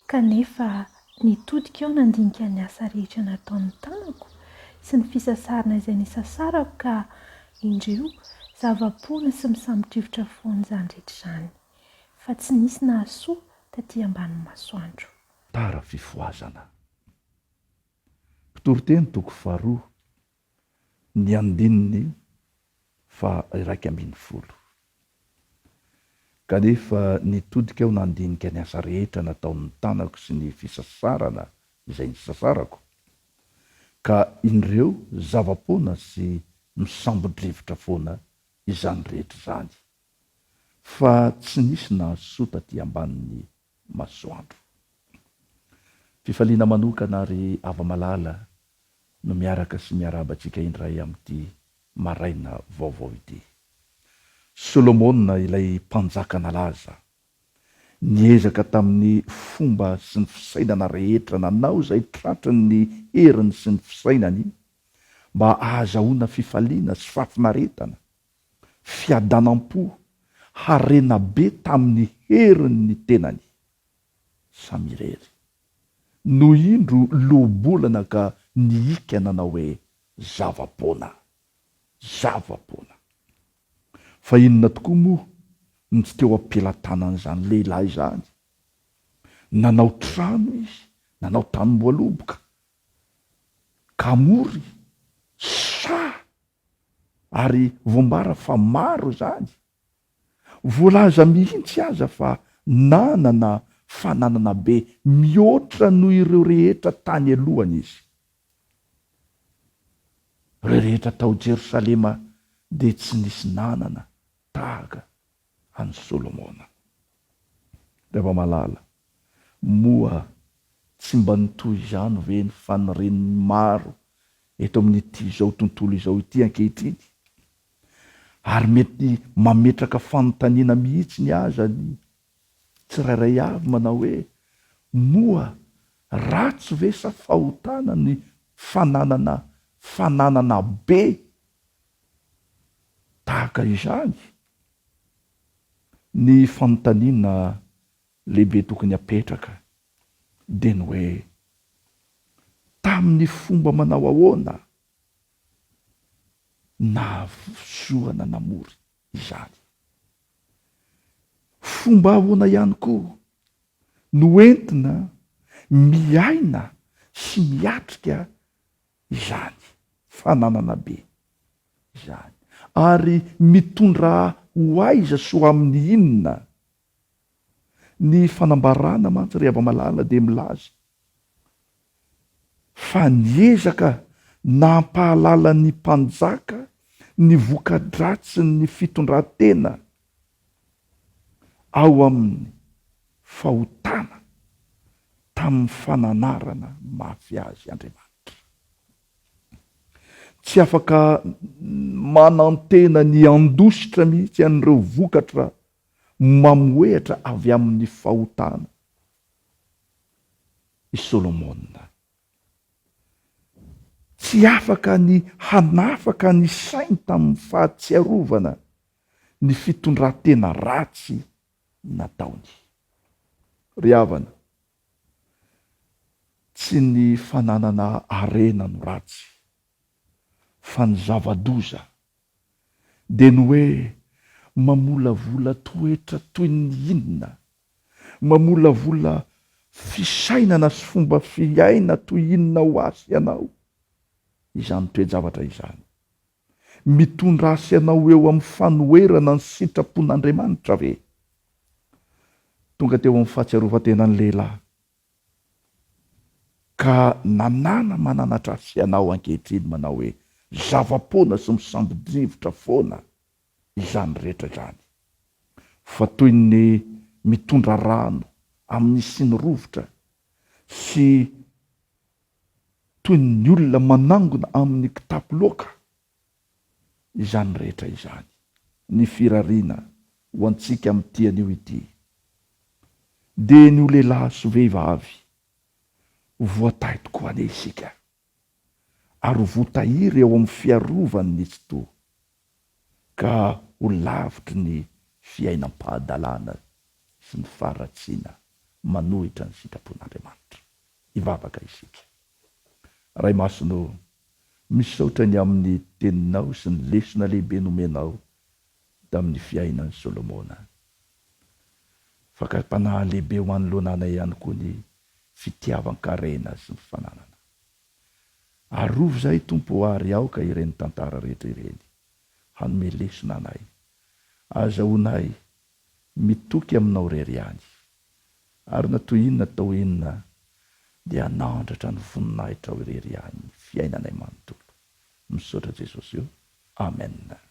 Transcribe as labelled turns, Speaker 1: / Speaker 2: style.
Speaker 1: Kanefa nitodika aho nandinika ny asa rehetra nataon'ny tanako sy ny fisasarana izay nisasarako ka, indreo, zava-poana sy misambo-drivotra foana izany rehetra izany, fa tsy nisy nahasoa taty ambanin'ny masoandro.
Speaker 2: Tara fifohazana. Mpitoriteny toko faharoa, ny andininy faha-11. Kanefa nitodika aho nandinika ny asa rehetra nataon'ny tanako sy ny fisasarana izay nisasarako, ka indreo zava-poana sy misambo-drivotra foana izany rehetra izany, fa tsy nisy nahasoa taty ambanin'ny masoandro. Fifaliana manokana ry hava-malala no miaraka sy miarahaba antsika indray amin'ity maraina vaovao ity. Solomona ilay mpanjaka nalaza, niezaka tamin'ny fomba sy ny fisainana rehetra nanao izay tratry ny heriny sy ny fisainany mba hahazahoana fifaliana sy fahafinaretana, fiadanam-po, harena be tamin'ny herin'ny tenany samy irery. No indro loa-bolana ka nihika nanao hoe Zava-poana. Zava-poana. Fa inona tokoa moa no tsy teo am-pelatanan'izany lehilahy izany? Nanao trano izy, nanao tanim-boaloboka, kamory, saha, ary voambara fa maro izany. Voalaza mihitsy aza fa nanana fananana be mihoatra noho ireo rehetra tany alohany izy. Ireo rehetra tao Jerosalema dia tsy nisy nanana tahaka an'i Solomona. Ry hava-malala, moa tsy mba nitohy izany ve ny fanirian'ny maro eto amin'ity izao tontolo izao ity ankehitriny? Ary mety mametraka fanontaniana mihitsy ny aza ny tsirairay avy manao hoe, Moa ratsy ve sa fahotana ny fananana fananana be tahaka izany? Ny fanontaniana lehibe tokony hapetraka dia ny hoe, Tamin'ny fomba manao ahoana nahazoana namory izany? Fomba ahoana ihany koa no entina miaina sy miatrika izany fananana be izany? Ary mitondra ho aiza sy ho amin'ny inona? Ny fanambarana mantsy ry hava-malala dia milaza fa niezaka nampahalala ny mpanjaka ny voka-dratsin'ny fitondran-tena ao amin'ny fahotana tamin'ny fananarana mafy azy Andriamanitra. Tsy afaka manantena ny handositra mihitsy an'ireo vokatra mamohehatra avy amin'ny fahotana i Solomona. Tsy afaka ny hanafaka ny sainy tamin'ny fahatsiarovana ny fitondran-tena ratsy nataony. Ry havana, tsy ny fananana harena no ratsy, fa ny zava-doza dia ny hoe mamolavola toetra toy ny inona, mamolavola fisainana sy fomba fiaina toy inona ho ahy sy ianao izany toe-javatra izany. Mitondra ahy sy ianao eo amin'ny fanoherana ny sitrapon'Andriamanitra ve? Tonga teo amin'ny fahatsiarovan-tenan'ny lehilahy ka nanana mananatra ahy sy ianao ankehitriny manao hoe zava-poana sy misambo-drivotra foana izany rehetra izany, fa toy ny mitondra rano amin'ny siny rovitra sy toy ny olona manangona amin'ny kitapo loaka izany rehetra izany. Ny firariana ho antsika amin'ity anio ity dia ny ho lehilahy sy vehivavy voatahy tokoa anie isika ary ho voatahiry ao amin'ny fiarovan'ny Tsitoha ka ho lavitry ny fiainam-pahadalana sy ny faharatsiana. manohitra ny sitrapon'Andriamanitra. Hivavaka isika. Ray Masina ô, misaotra ny amin'ny Teninao sy ny lesona lehibe nomenao tamin'ny fiainan'i Solomona. Fakam-panahy lehibe ho anoloana anay ihany koa ny fitiavan-karena sy ny fananana. Arovy izahay Tompo ô ary aoka ireny tantara rehetra ireny hanome lesona anay. Azahoanay mitoky aminao irery ihany. Ary na toy inona atao inona dia hanandratra ny voninahitrao irery ihany ny fiainanay manontolo. Misaotra Jesosy o. Amen.